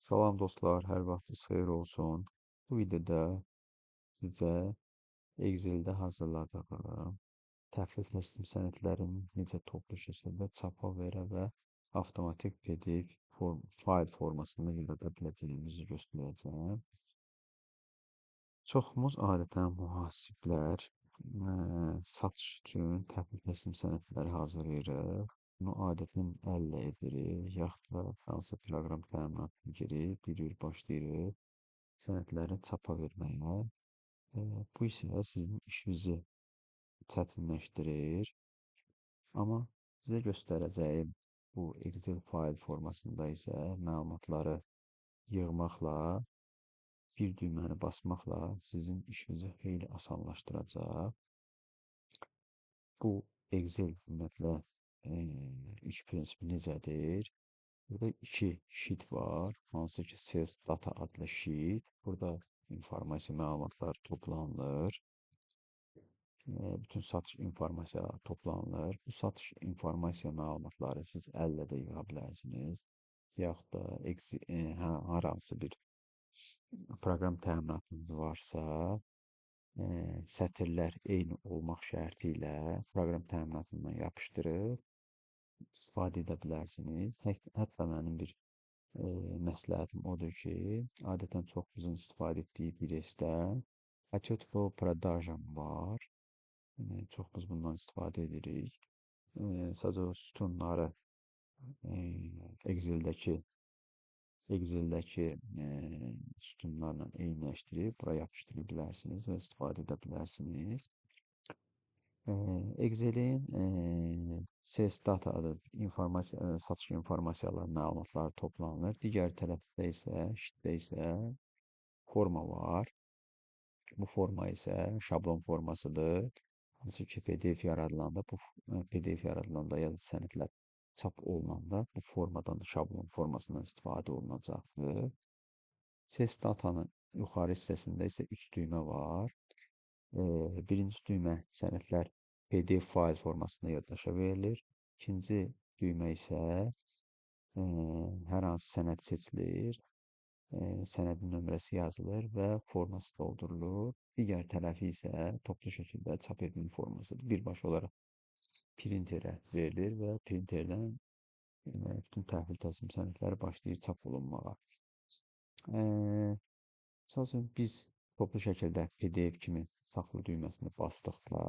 Salam dostlar, hər vaxtınız xeyir olsun. Bu videoda sizə Excel-də hazırladığım təhvil təslim sənədlərinin necə toplu şəkildə çapa verə və avtomatik PDF fayl formasında yarada biləcəyimizi göstərəcəyəm. Çoxumuz adətən mühasiblər satış üçün təhvil təslim sənədləri hazırlayırıq. Bunu adətən əllə edirik, yaxud da hansısa proqram təminatına girib, bir-bir başlayırıq sənədləri çapa verməyə. Bu isə sizin işinizi çətinləşdirir. Amma sizə göstərəcəyim bu Excel fayl formasında isə məlumatları yığmaqla, bir düyməni basmaqla sizin işinizi xeyli asanlaşdıracaq. Bu Excel ümumiyyətlə iş prinsipi necədir? Burada iki sheet var, hansı ki Sales Data adlı sheet. Burada informasiya məlumatları toplanılır. Bütün satış informasiyaları toplanılır. Bu satış informasiya məlumatları siz əllə də yığa bilərsiniz. Yaxud da hər hansı bir proqram təminatınız varsa, sətirlər eyni olmaq şərti ilə proqram təminatından yapışdırıb istifadə edə bilərsiniz. Hətta mənim bir məsləhətim odur ki, adətən çox bizim istifadə etdiyi bir S-də Отчет по продажам var. Çox biz bundan istifadə edirik. Sadəcə o sütunları Excel-dəki sütunlarla eyniləşdirib bura yapışdıra bilərsiniz və istifadə edə bilərsiniz. Excel-in Sales Data adı informasiya, satış informasiyaları, məlumatları toplanılır. Digər tərəfdə isə, sheetdə isə forma var. Bu forma isə şablon formasıdır. Hansı ki, PDF yaradılanda, bu PDF yaradılanda ya da sənədlər çap olunanda bu formadan, şablon formasından istifadə olunacaqdır. Sales Data'nın yuxarı hissəsində isə 3 düymə var. Birinci düymə sənədlər PDF fayl formasında yaddaşa verilir. İkinci düymə isə hər hansı sənəd seçilir, sənədin nömrəsi yazılır və forması doldurulur. Digər tərəfi isə toplu şəkildə çap etmə formasıdır. Birbaşa olaraq printerə verilir və printerdən bütün təhvil təslim sənədləri başlayır çap olunmağa. Misal üçün, biz toplu şəkildə PDF kimi saxla düyməsini basdıqda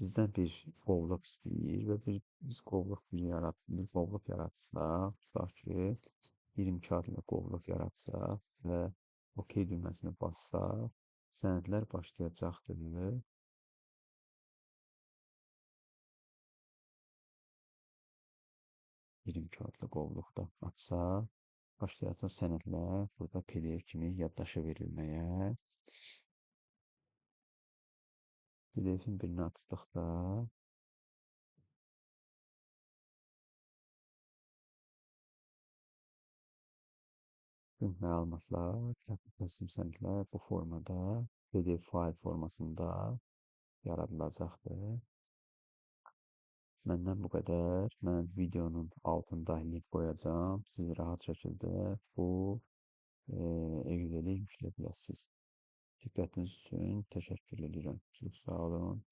bizdən bir qovluq istəyir və biz bir qovluq yaratsaq, tutaq ki, 22 adlı qovluq yaratsaq və OK düyməsini bassaq, sənədlər başlayacaqdır. 22 adlı qovluqda açsaq, başlayacaq sənədlər burada PDF kimi yaddaşa verilməyə. PDF-in birini açdıqda bütün məlumatlar, təslim sənədlər bu formada, PDF fayl formasında yaradılacaqdır. Məndən bu qədər. Mən videonun altında link qoyacağam. Siz rahat şəkildə bu Excel-i yükləyə bilərsiniz. Diqqətiniz üçün təşəkkür edirəm. Çox sağ olun.